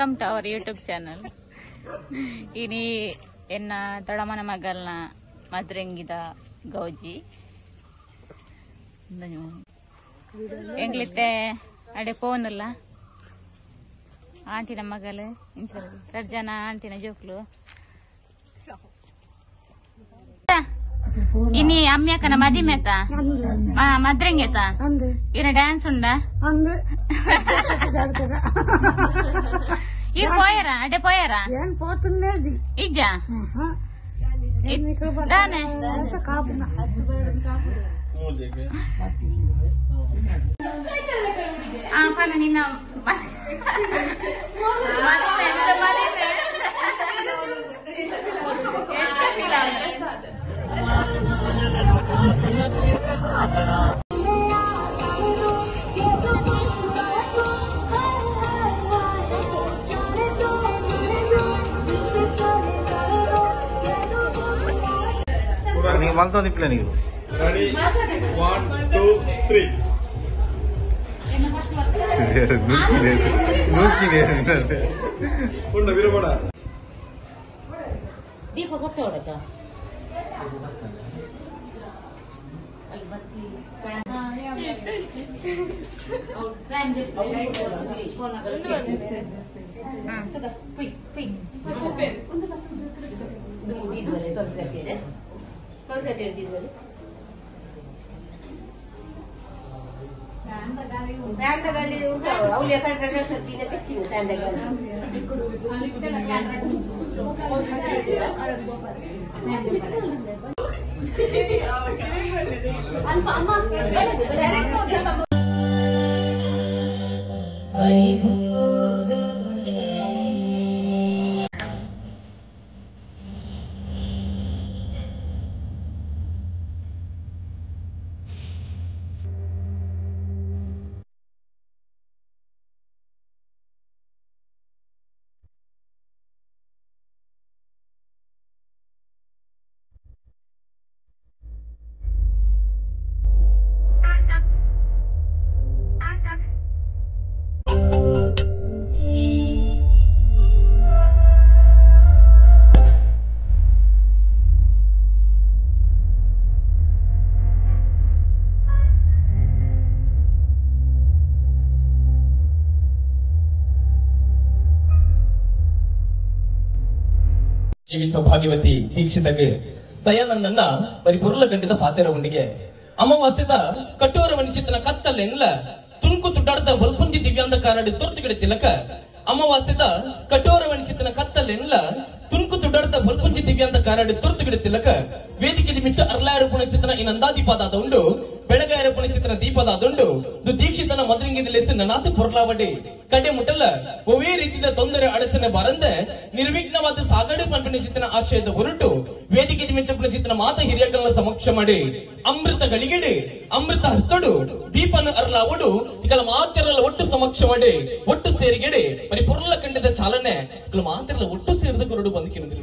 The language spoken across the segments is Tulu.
Welcome to our YouTube channel. ಇನಿ ಎನ್ನ ದೊಡಮನ ಮಗಲ್ನ ಮದ್ರಂಗಿದ ಗೌಜಿ ಎಂಗ್ಲಿತ್ತೆ ಅಡೆ ಪೋನುಲ್ಲ ಆಂಟಿನ ಮಗಲು ರಡ್ ಜನ ಆಂಟಿನ ಜೋಕ್ಲು ಇನಿ ಅಮ್ಯಕನ ಮದಿಮೆತ ಮದ್ರಂಗೆತ ಇನ ಡ್ಯಾನ್ಸ್ ಉಂಡ ಇರ್ ಪೋಯರ ಅಡೆ ಪೋಯರ ಇಜ್ಜ ದಾನೆ ಆ ಪನ ನಿನ್ನ ನೀವು ಮಲ್ತೋದಿಪ್ಲೆ ನೀವು Ready? 1, 2, 3. ಉಂಡ ವಿರಬಡ ದೀಪ ಗೊತ್ತೇ ಹೊಡತ ಅಲ್ಲಿ ಬತ್ತಿ ಜೀವಿ ಸೌಭಾಗ್ಯವತಿ ದೀಕ್ಷಿತಗೆ ದಯಾನಂದನ್ನ ಬರಿ ಪುರ್ಲ ಗಂಡಿದ ಪಾತೆರ ಉಂಡಿಗೆ ಅಮಾವಾಸ್ಯದ ಕಠೋರ ವಣಿಚಿತನ ಕತ್ತಲೆನ್ಲ ತುಣುಕು ತುಡ್ಡಾಡ್ದ ಬಲ್ಪುಂಜಿ ದಿವ್ಯಾಂಧ ಕಾರಡಿ ತುರ್ತು ತಿಲಕ ಅಮಾವಾಸ್ಯದ ಕಠೋರ ವಣಿಚಿತನ ಕತ್ತಲೆನ್ಲ ತುಣುಕು ತುಡ್ಡಾಡ್ದ ಬಲ್ಪುಂಜಿ ದಿವ್ಯಾಂಧ ಕಾರಡಿ ತುರ್ತು ತಿಲಕ ವೇದಿಕೆ ಮಿತ್ತ ಅರ್ಲಾಯರ ಪುಣಚಿತನ ಇನ್ನಂದಾದೀಪದಾದ ಉಂಡು ಬೆಳಗಾಯರ ಪುಣಚಿತನ ದೀಪದಾದುಂಡು ದೀಕ್ಷಿತನ ಮದ್ರಿಂಗಿದ ನನಾತು ಪೊರ್ಲಾವಡಿ ಕಡೆ ಮುಟ್ಟಲ ಒವೇ ರೀತಿಯ ತೊಂದರೆ ಅಡಚಣೆ ಬಾರಂದೆ ನಿರ್ವಿಘ್ನವಾದ ಸಾಗಡೆ ಪಂಪಿನ ಆಶಯದ ಹೊರಟು ವೇದಿಕೆ ಮಿತ್ತ ಪುಣಚಿತನ ಮಾತ ಹಿರಿಯಗಳ ಸಮಕ್ಷ ಮಾಡಿ ಅಮೃತ ಗಳಿಗೆಡೆ ಅಮೃತ ಹಸ್ತಡು ದೀಪನ ಅರ್ಲಾವಡು ಇಕಲ ಮಾತಿರಲ ಒಟ್ಟು ಸಮಕ್ಷ ಮಾಡಿ ಒಟ್ಟು ಸೇರಿಗೆಡೆ ಬರಿ ಪೊರ್ಲ ಕಂಡದ ಚಾಲನೆ ಇಕಲ ಮಾತಿರಲ ಒಟ್ಟು ಸೇರಿದ ಕೊರಡು ಬಂದು ಕೇಳಿದ್ರು.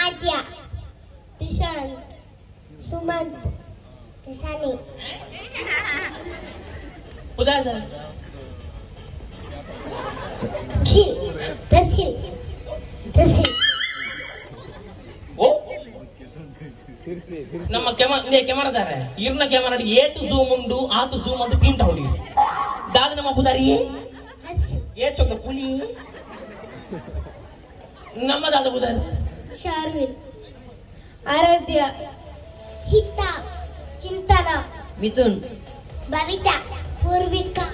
ಆದ್ಯ, ದಿಶಾಂತ್, ಸುಮಂತ್, ದಿಶಾನಿ. ಉದಾಹರಣೆ ಸಿ, ದಸಿ, ದಸಿ. ನಮ್ಮ ಕೆಮರದಾರೆ ಇರ್ನ ಕ್ಯಾಮರಾ ಏತು ಝೂಮ್ ಉಂಡು ಆತು ಝೂಮ್ ಅಂತ ಪೀಂಟ ಹೊಡಿ ದಾದ ನಮ್ಮ ಪುದಾರಿ ಏತ್ ಪುಲಿ ನಮ್ಮ ದಾದ ಪುದಾರಿ ಶಾರ್ವಿಲ್ ಆರಾಧ್ಯ ಹಿತ ಚಿಂತನ ಮಿಥುನ್ ಬವಿತಾ ಪೂರ್ವಿಕಾ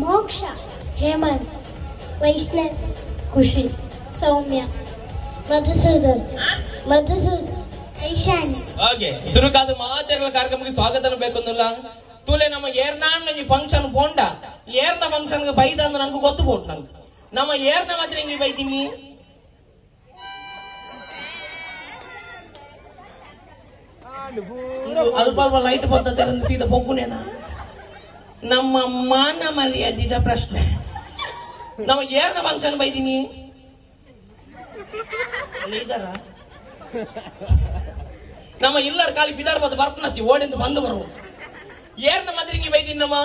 ಮೋಕ್ಷ ಹೇಮಂತ್ ವೈಷ್ಣವ್ ಖುಷಿ ಸೌಮ್ಯ ಮಧುಸೂದನ್ ಮಧುಸೂದನ್ ಐಶಾನಿ. ಓಕೆ ಸುರುಕಾದ ಮಾತೆರಳ ಕಾರ್ಯಕ್ರಮಕ್ಕೆ ಸ್ವಾಗತ ಬೇಕು ಅಂದಲ್ಲ ತುಲೆ ನಮ್ಮ ಏರ್ನಾನ್ ಫಂಕ್ಷನ್ ಪೋಂಡ ಏರ್ನ ಫಂಕ್ಷನ್ ಬೈದ ಅಂದ್ರೆ ನಂಗೆ ಗೊತ್ತು ಬೋಟ್ ನಂಗೆ ನಮ್ಮ ಏರ್ನ ಮಾತ್ರ ಹಿಂಗೆ ಬೈತೀನಿ ಅಲ್ಪ ಅಲ್ಪ ಲೈಟ್ ಬತ್ತ ಸೀದಾ ಬೊಗ್ಗುನೇನಾ ನಮ್ಮ ಮಾನ ಮರ್ಯಾದಿದ ಪ್ರಶ್ನೆ ನಮ್ಮ ಏರ್ನ ಫಂಕ್ಷನ್ ಬೈದೀನಿ ಇದಾರ ನಮ್ಮ ಇಲ್ಲರ ಖಾಲಿ ಬಿದಾಡ್ಬೋದು ಬರ್ಪನತ್ತಿ ಓಡಿಂದ ಬಂದು ಬರ್ಬೋದು ಏರ್ನ ಮದ್ರಿಂಗಿ ಬೈದೀನಿ ನಮ್ಮ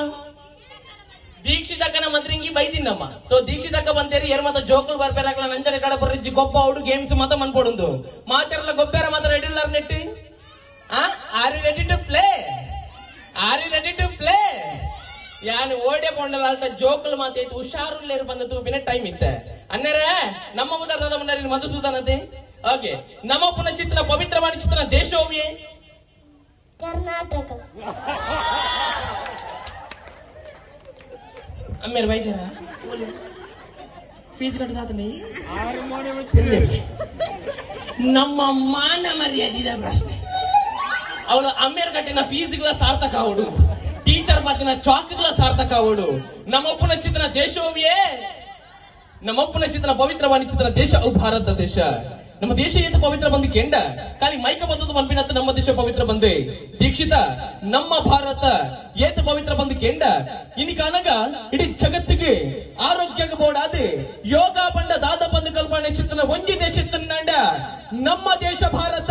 ದೀಕ್ಷಿತಕ್ಕನ ಮಂತ್ರಿಂಗಿ ಬೈದಿನಮ್ಮ. ಸೊ ದೀಕ್ಷಿತಕ್ಕ ಬಂತೇರಿ ಏರ್ ಮಾತ ಜೋಕುಲ್ ಬರ್ಪೇರಾಕ್ಲ ನಂಜನೆ ಕಡೆ ಬರ್ರಿಜ್ಜಿ ಗೊಬ್ಬ ಅವಡು ಗೇಮ್ಸ್ ಮಾತ ಮನ್ಪೊಡುಂದು ಮಾತೆರಲ್ಲ ಗೊಬ್ಬರ ಮಾತ್ರ ರೆಡಿ ಇಲ್ಲಾರ ನೆಟ್ಟಿ are you ready to play are you ready to play ಯಾನು ಓಡೆ ಪೊಂಡಲ ಅಲ್ತ ಜೋಕುಲ್ ಮಾತೈತು ಹುಷಾರುಲ್ಲೇರು ಬಂದ ತೂಪಿನ ಟೈಮ್ ಇತ್ತೆ ಅನ್ನರೇ ನಮ್ಮ ಉದಾರದ ಮಂಡರಿ ಮಧುಸೂದನತೆ. ಓಕೆ ನಮ್ಮ ಪುನಃ ಚಿತ್ರ ಪವಿತ್ರವಾಣಿ ಚಿತ್ರ ದೇಶೋವಿಯೇ ಕರ್ನಾಟಕ. ಅಮ್ಮೇರು ಬೈದೇರಾ ಫೀಸ್ ಕಟ್ಟದಾತನಿ ನಮ್ಮ ಮಾನ ಮರ್ಯಾದಿದ ಪ್ರಶ್ನೆ ಅವಳು ಅಮ್ಮೇರು ಕಟ್ಟಿನ ಫೀಸ್ಗಳ ಸಾರ್ಥಕ ಅವಡು ಟೀಚರ್ ಮಾತಿನ ಚಾಕ್ಗಳ ಸಾರ್ಥಕ ಅವಡು ನಮ್ಮಪ್ಪನ ಚಿತ್ರ ದೇಶೋವಿಯೇ ನಮ್ಮಪ್ಪನ ಚಿತ್ರ ಪವಿತ್ರವಾಣಿ ಚಿತ್ರ ದೇಶ ಅವು ಭಾರತ ದೇಶ. ನಮ್ಮ ದೇಶ ಏತು ಪವಿತ್ರ ಬಂದು ಕೆಂಡ ಖಾಲಿ ಮೈಕ ಬಂದದ್ದು ಮನ್ಪಿನತ್ತು ನಮ್ಮ ದೇಶ ಪವಿತ್ರ ಬಂದೆ ದೀಕ್ಷಿತ ನಮ್ಮ ಭಾರತ ಏತು ಪವಿತ್ರ ಬಂದು ಕೆಂಡ ಇನಿ ಕಾನಗ ಇಡೀ ಜಗತ್ತಿಗೆ ಆರೋಗ್ಯ ಬೋರ್ಡ್ ಯೋಗ ಬಂಡ ದಾದ ಬಂದು ಕಲ್ಪನೆ ಚಿತ್ರನ ಒಂಜಿ ದೇಶ ತಿನ್ನಂಡ ನಮ್ಮ ದೇಶ ಭಾರತ.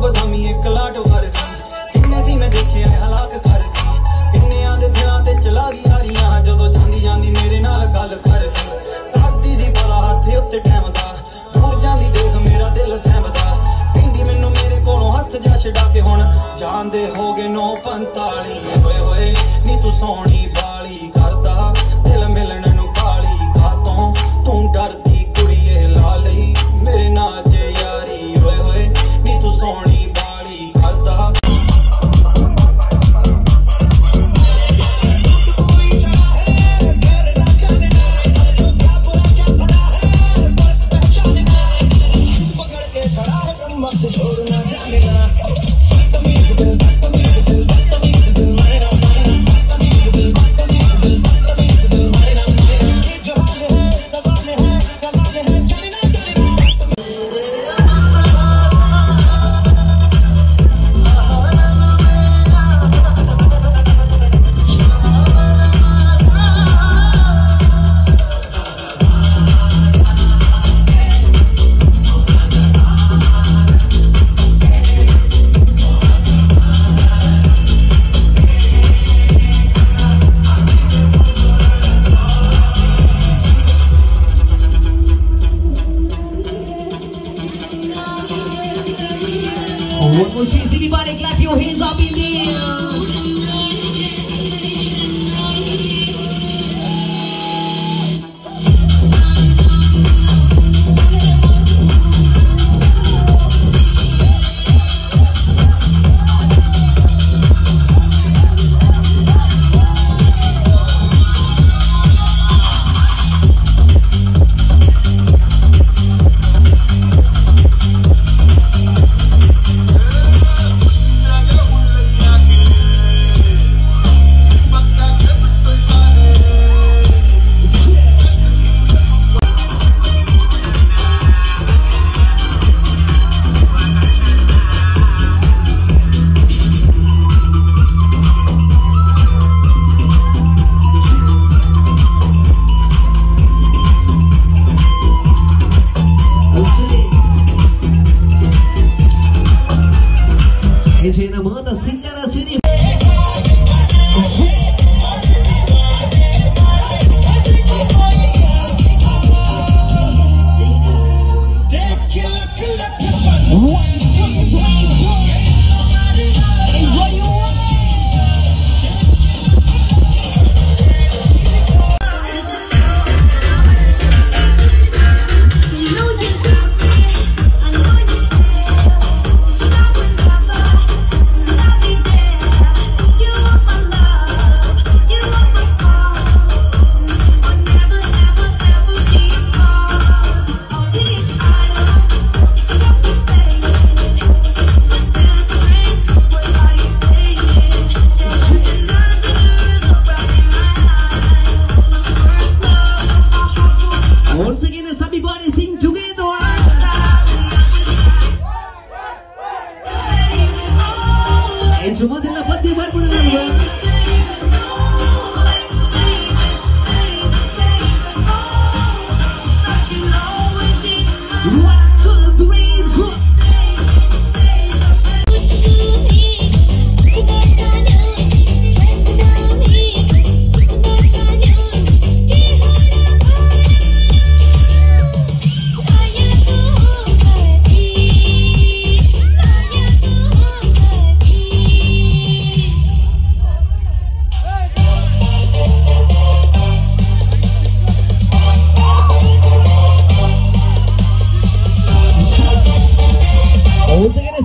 बदामी एक लाट वर्गी किन्ने सी मैं देखे हलाक कर गई किन्नियां दे दिलां ते चला गई हारियां जदों जांदी जांदी मेरे नाल गल कर गई करदी सी भला हत्थ उत्ते टैम दा दूर जांदी देख मेरा दिल सहमदा कहंदी मैनू मेरे कोलों हत्थ जा छडा के हुण जांदे हो गए 9:45 होए होए नी तू सोहनी बाली करदा दिल मिलण नूं काली कातों तू डरदी कुड़िए ला लई मेरे नाल जे यारी होए होए नी तू सोहनी बाली करदा। Everybody clap your hands up in the air. Yeah. ಎಂಚಿನ ಮಾತ ಸಿಂಗರ ಸಿರಿ Once again, everybody sing together. ಸುಮದಿಲ್ಲ ಪದ್ಯ ಬರ್ಬಿಡೋದಲ್ವಾ? One, two, three, four. Once again,